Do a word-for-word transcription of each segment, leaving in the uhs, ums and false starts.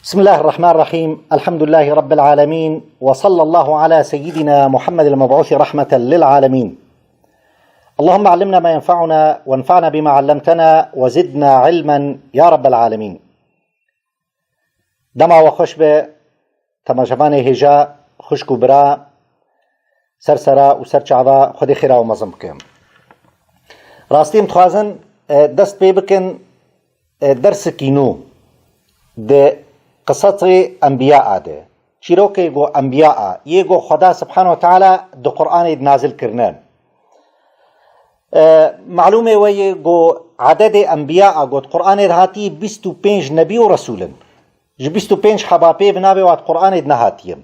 بسم الله الرحمن الرحيم. الحمد لله رب العالمين، وصلى الله على سيدنا محمد المبعوث رحمة للعالمين. اللهم علمنا ما ينفعنا، وانفعنا بما علمتنا، وزدنا علما يا رب العالمين. Dema we xweş be, temaşevanê hêja, xwişk û bira, ser sera û ser çava Xwedê xêra we mezin bike. Rastî em dixwazin, e, dest pê bikin, e, dersekî nû di qisasê enbiya a de. Çîrokê go enbiya a, yê go Xweda Subhanahu ve Teala di Qur'anê de nazil kirine. E, malûmê we yê go ededê enbiya a go di Qur'anê de hatî bîst û pênc nebî û resûl in. Ji bîst û pênc heba pê bi navê wa di Qur'anê de nehatiye.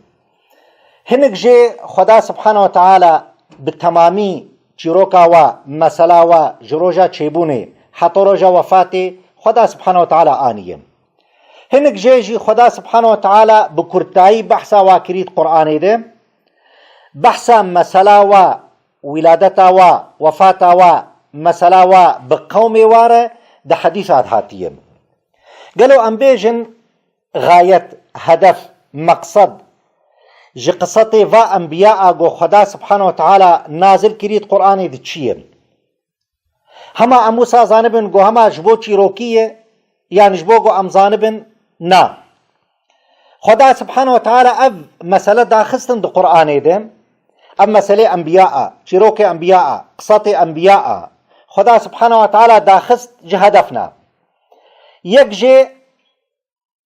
Hinek jê Xweda Subhanahu ve Teala bi temamî çîroka wa, mesela wa ji roja çêbûnê heta roja wefatê Xweda Subhanahu ve Teala aniye. Hinek jê jî Xweda Subhanahu ve Teala bi kurtayî behsa wa kirî di Qur'anê de. Behsa mesela wa, wîladeta wa, wefata wa, mesela wa bi qewmê wa re di hedîsa de hatiye. Gelo em bêjin, xayet, hedef, meqsed ji qisatê va enbiya a go Xweda Subhanahu ve Teala nazil kirî di Qur'anê de çi ye? Hema em wisa zanibin go hema ji bo çîrokî ye, yan ji bo go em zanibin, na. Xweda Subhanahu ve Teala ev mesele daxistin di Qur'anê de, ev meselê enbiya a, çîrokê enbiya a, qisatê enbiya a. Xweda Subhanahu ve Teala daxist ji hedefna. Yek jê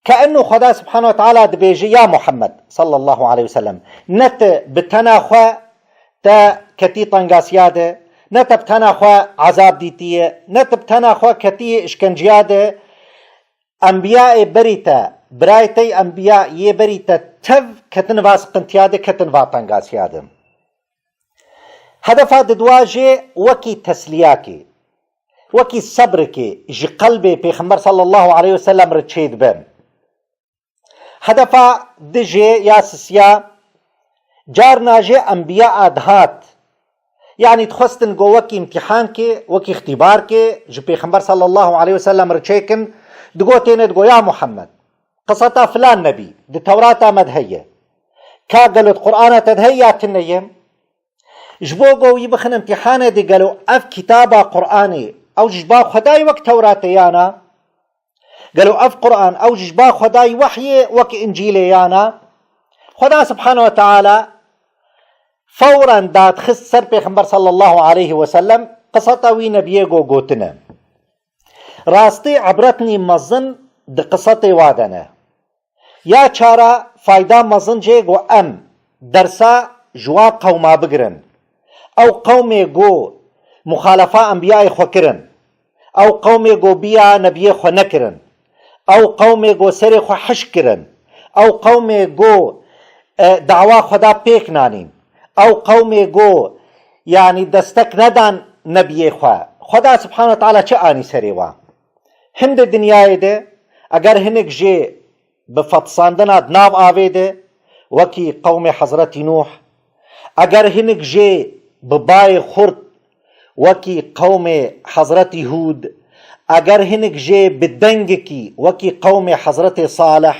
Ke enno Xweda Subhanahu ve Teala dibêje, ya Muhammed sallallahu aleyhi ve sellem, ne tu bi tena xwe te ketî tengasiya de, ne te bi tena xwe ezab dîtiye, ne tu bi tena xwe ketiye işkenciya de, enbiyayê berî te, birayê te yê enbiya yê berî te tev ketin va siqintiya de, ketin va tengasiya de. Hedefa diduwa jê wekî tesliyakê, wekî sebrikê ji qelbê Pêxember sallallahu aleyhi ve sellem re çêdibe. Hedefa di jê ya sisiya, carna jê enbiya a dihat. Yanî dixwestin go wekî îmtîhankê, wekî îxtîbarkê ji Pêxember sallallahu aleyhi ve sellem re çêkin, digotêne digo, ya Muhammed, qiseta filan nebî, di Tewrata me de heye. Ka gelo di Qur'ana te de heye ya tune ye? Ji bo go wî bixin îmtîhanê de gelo ev kitaba Qur'anê, ew ji ba Xwedayê wek Tewratê yana? Gelo ev Qur'an, ew ji ba Xwedayê wehyê wek Încîlê yana? Xweda Subhanahu ve Teala fewren dadxist ser Pêxember sallallahu aleyhi ve sellem, qiseta wî nebiyê go gotine. Rastî ibretnî mezin di qisetê wa de ne. Ya çara fayda mezin jê go em dersa ji wa qewma bigirin. Ew qewmê go muxalefa enbiyayê xwe kirin. Ew qewmê go biya nebiyê xwe nekirin. Ew qewmê go serê xwe hişk kirin. Ew qewmê go, e, dawa Xweda pêk nanîn. Ew qewmê go, yanî destek nedan nebiyê xwe. Xweda Subhanahu ve Teala çi anî serê wa? Hinde dinyayê de eger hinek jê bi fetisandina di nav avê de, wekî qewmê Hezretî Nûh, eger hinek jê bi bayê xurt, wekî qewmê Hezretî Hûd, eger hinek jê bi dengekî, wekî qewmê Hezretê Salih,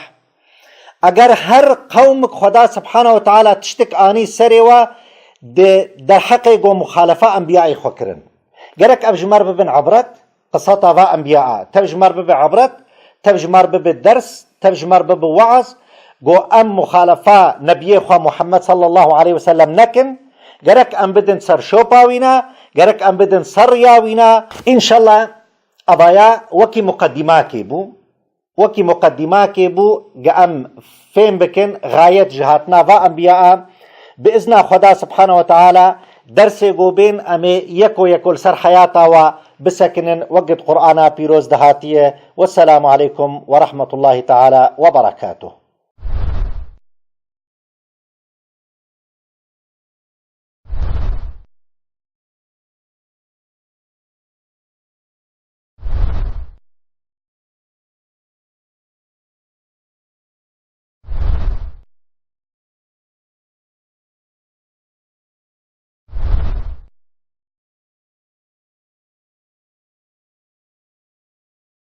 eger her qewmik Xweda Subhanahu ve Teala tiştek anî serê wa, di derheqê go muxalefa enbiyayê xwe kirin. Gerek ev ji me re bibin ibret, qiseta va enbiya a. Tev ji me re bibe ibret, tev ji me re bibe ders, tev ji me re bibe weaz, go em muxalefa nebiyê xwe Muhammed sallallahu aleyhi ve sellem nekin, gerek em bidin ser şopa wîna, gerek em bidin ser riya wîna. Înşallah, evaya wekî muqedîmakê bû. Wekî muqedîmakê bû, ge em fêm bikin, xayet ji hatina va enbiya a, bi izna Xweda Subhanahu ve Teala, dersê go bên, em ê yeko yeko li ser heyata wa bisekinin, wek di Qur'ana pîroz de hatiye. Wesselamu aleykum ve rahmetullahi teala ve berekatuh.